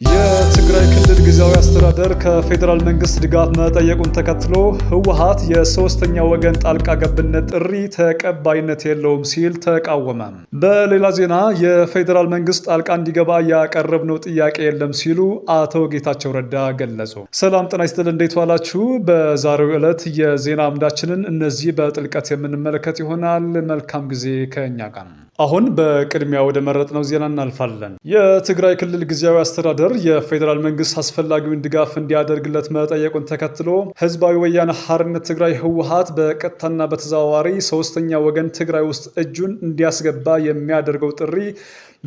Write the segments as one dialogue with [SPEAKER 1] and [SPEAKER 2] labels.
[SPEAKER 1] የትግራይ ክልል ጊዜያዊ አስተዳደር ከፌዴራል መንግስት ድጋፍ መጠየቁን ተከትሎ ህወሓት የሶስተኛ ወገን ጣልቃ ገብነት ጥሪ ተቀባይነት የለውም ሲል ተቃወመ። በሌላ ዜና የፌዴራል መንግስት ጣልቃ እንዲገባ ያቀረብነው ጥያቄ የለም ሲሉ አቶ ጌታቸው ረዳ ገለጹ። ሰላም ጤና ይስጥልን፣ እንዴት ዋላችሁ? በዛሬው ዕለት የዜና አምዳችንን እነዚህ በጥልቀት የምንመለከት ይሆናል። መልካም ጊዜ ከእኛ ጋር። አሁን በቅድሚያ ወደ መረጥነው ዜና እናልፋለን። የትግራይ ክልል ጊዜያዊ አስተዳደር የፌዴራል መንግስት አስፈላጊውን ድጋፍ እንዲያደርግለት መጠየቁን ተከትሎ ህዝባዊ ወያነ ሓርነት ትግራይ ህወሓት በቀጥታና በተዘዋዋሪ ሶስተኛ ወገን ትግራይ ውስጥ እጁን እንዲያስገባ የሚያደርገው ጥሪ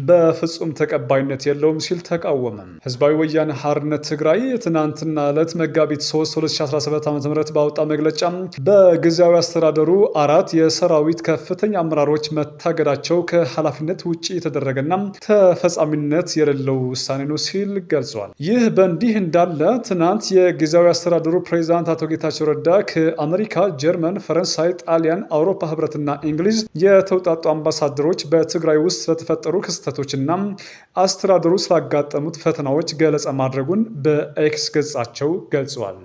[SPEAKER 1] በፍጹም ተቀባይነት የለውም ሲል ተቃወመ። ህዝባዊ ወያነ ሓርነት ትግራይ ትናንትና ዕለት መጋቢት 3 2017 ዓ.ም ባወጣ መግለጫ በጊዜያዊ አስተዳደሩ አራት የሰራዊት ከፍተኛ አመራሮች መታገዳቸው ከኃላፊነት ውጭ የተደረገና ተፈጻሚነት የሌለው ውሳኔ ነው ሲል ገልጿል። ይህ በእንዲህ እንዳለ ትናንት የጊዜያዊ አስተዳደሩ ፕሬዚዳንት አቶ ጌታቸው ረዳ ከአሜሪካ፣ ጀርመን፣ ፈረንሳይ፣ ጣሊያን፣ አውሮፓ ህብረትና እንግሊዝ የተውጣጡ አምባሳደሮች በትግራይ ውስጥ ስለተፈጠሩ ክስተቶችና አስተዳደሩ ስላጋጠሙት ፈተናዎች ገለጻ ማድረጉን በኤክስ ገጻቸው ገልጸዋል።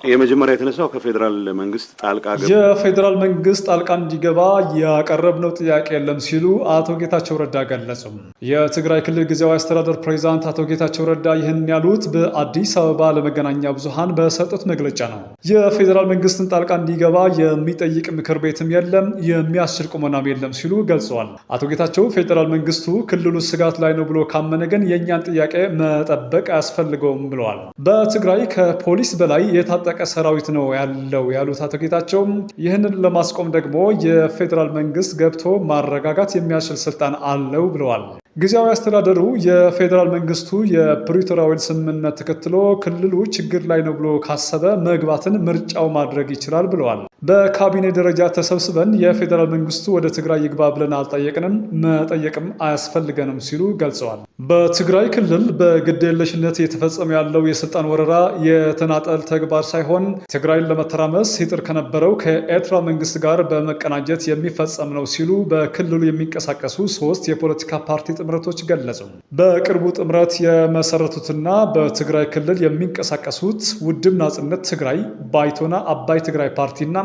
[SPEAKER 2] የመጀመሪያ የተነሳው ከፌዴራል መንግስት ጣልቃ
[SPEAKER 1] የፌዴራል መንግስት ጣልቃ እንዲገባ ያቀረብነው ጥያቄ የለም ሲሉ አቶ ጌታቸው ረዳ ገለጹ። የትግራይ ክልል ጊዜያዊ አስተዳደር ፕሬዚዳንት አቶ ጌታቸው ረዳ ይህን ያሉት በአዲስ አበባ ለመገናኛ ብዙሃን በሰጡት መግለጫ ነው። የፌዴራል መንግስትን ጣልቃ እንዲገባ የሚጠይቅ ምክር ቤትም የለም፣ የሚያስችል ቁመናም የለም ሲሉ ገልጸዋል። አቶ ጌታቸው ፌዴራል መንግስቱ ክልሉ ስጋት ላይ ነው ብሎ ካመነ ግን የእኛን ጥያቄ መጠበቅ አያስፈልገውም ብለዋል። በትግራይ ከፖሊስ በላይ የታጠቀ ሰራዊት ነው ያለው ያሉት አቶ ጌታቸው ይህንን ለማስቆም ደግሞ የፌዴራል መንግስት ገብቶ ማረጋጋት የሚያስችል ስልጣን አለው ብለዋል። ጊዜያዊ አስተዳደሩ የፌዴራል መንግስቱ የፕሪቶሪያውን ስምምነት ተከትሎ ክልሉ ችግር ላይ ነው ብሎ ካሰበ መግባትን ምርጫው ማድረግ ይችላል ብለዋል። በካቢኔ ደረጃ ተሰብስበን የፌዴራል መንግስቱ ወደ ትግራይ ይግባ ብለን አልጠየቅንም፣ መጠየቅም አያስፈልገንም ሲሉ ገልጸዋል። በትግራይ ክልል በግዴለሽነት የተፈጸመ ያለው የስልጣን ወረራ የተናጠል ተግባር ሳይሆን ትግራይን ለመተራመስ ሲጥር ከነበረው ከኤርትራ መንግስት ጋር በመቀናጀት የሚፈጸም ነው ሲሉ በክልሉ የሚንቀሳቀሱ ሶስት የፖለቲካ ፓርቲ ጥምረቶች ገለጹ። በቅርቡ ጥምረት የመሰረቱትና በትግራይ ክልል የሚንቀሳቀሱት ውድብ ናጽነት ትግራይ፣ ባይቶና አባይ ትግራይ ፓርቲና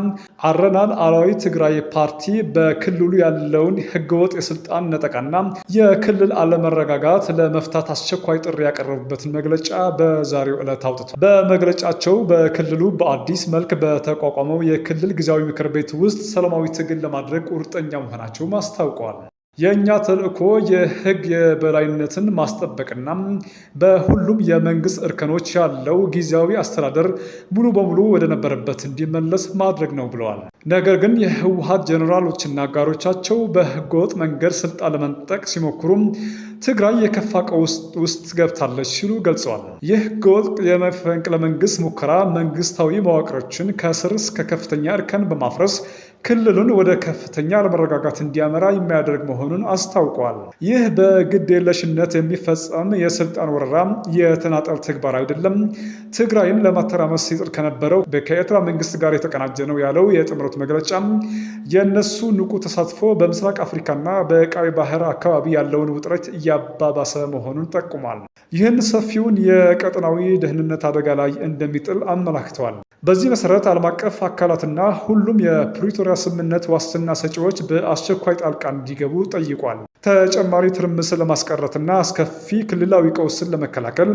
[SPEAKER 1] አረና ሉዓላዊ ትግራይ ፓርቲ በክልሉ ያለውን ህገወጥ የስልጣን ነጠቃና የክልል አለመረጋጋት ለመፍታት አስቸኳይ ጥሪ ያቀረቡበትን መግለጫ በዛሬው ዕለት አውጥቷል። በመግለጫቸው በክልሉ በአዲስ መልክ በተቋቋመው የክልል ጊዜያዊ ምክር ቤት ውስጥ ሰላማዊ ትግል ለማድረግ ቁርጠኛ መሆናቸውም አስታውቀዋል። የእኛ ተልእኮ የህግ የበላይነትን ማስጠበቅና በሁሉም የመንግስት እርከኖች ያለው ጊዜያዊ አስተዳደር ሙሉ በሙሉ ወደነበረበት እንዲመለስ ማድረግ ነው ብለዋል። ነገር ግን የህወሓት ጀኔራሎችና አጋሮቻቸው በህገወጥ መንገድ ስልጣን ለመንጠቅ ሲሞክሩም ትግራይ የከፋ ቀውስ ውስጥ ገብታለች ሲሉ ገልጸዋል። ይህ ህገወጥ የመፈንቅለ መንግስት ሙከራ መንግስታዊ መዋቅሮችን ከስር እስከ ከፍተኛ እርከን በማፍረስ ክልሉን ወደ ከፍተኛ አለመረጋጋት እንዲያመራ የሚያደርግ መሆኑን አስታውቋል። ይህ በግድ የለሽነት የሚፈጸም የስልጣን ወረራ የተናጠል ተግባር አይደለም፣ ትግራይን ለማተራመስ ሲጥር ከነበረው ከኤርትራ መንግስት ጋር የተቀናጀ ነው ያለው የጥምረቱ መግለጫ የእነሱ ንቁ ተሳትፎ በምስራቅ አፍሪካና በቀይ ባህር አካባቢ ያለውን ውጥረት እያባባሰ መሆኑን ጠቁሟል። ይህን ሰፊውን የቀጠናዊ ደህንነት አደጋ ላይ እንደሚጥል አመላክተዋል። በዚህ መሰረት ዓለም አቀፍ አካላትና ሁሉም የፕሪቶሪያ ስምምነት ዋስትና ሰጪዎች በአስቸኳይ ጣልቃ እንዲገቡ ጠይቋል። ተጨማሪ ትርምስን ለማስቀረትና አስከፊ ክልላዊ ቀውስን ለመከላከል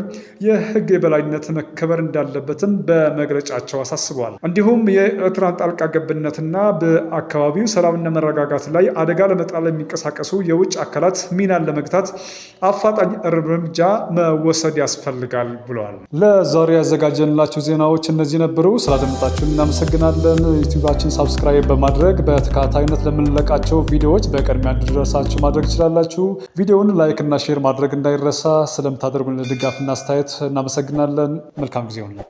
[SPEAKER 1] የሕግ የበላይነት መከበር እንዳለበትም በመግለጫቸው አሳስበዋል። እንዲሁም የኤርትራን ጣልቃ ገብነትና በአካባቢው ሰላምና መረጋጋት ላይ አደጋ ለመጣል የሚንቀሳቀሱ የውጭ አካላት ሚናን ለመግታት አፋጣኝ እርምጃ መወሰድ ያስፈልጋል ብለዋል። ለዛሬ ያዘጋጀንላቸው ዜናዎች እነዚህ ነበሩ። ስላደመጣችሁን እናመሰግናለን። ዩቲዩባችን subscribe በማድረግ በተከታታይነት ለምንለቃቸው ቪዲዮዎች በቅድሚያ እንዲደርሳችሁ ማድረግ ትችላላችሁ። ቪዲዮውን like እና share ማድረግ እንዳይረሳ። ስለምታደርጉን ድጋፍና አስተያየት እናመሰግናለን። መልካም ጊዜ ይሁንልን።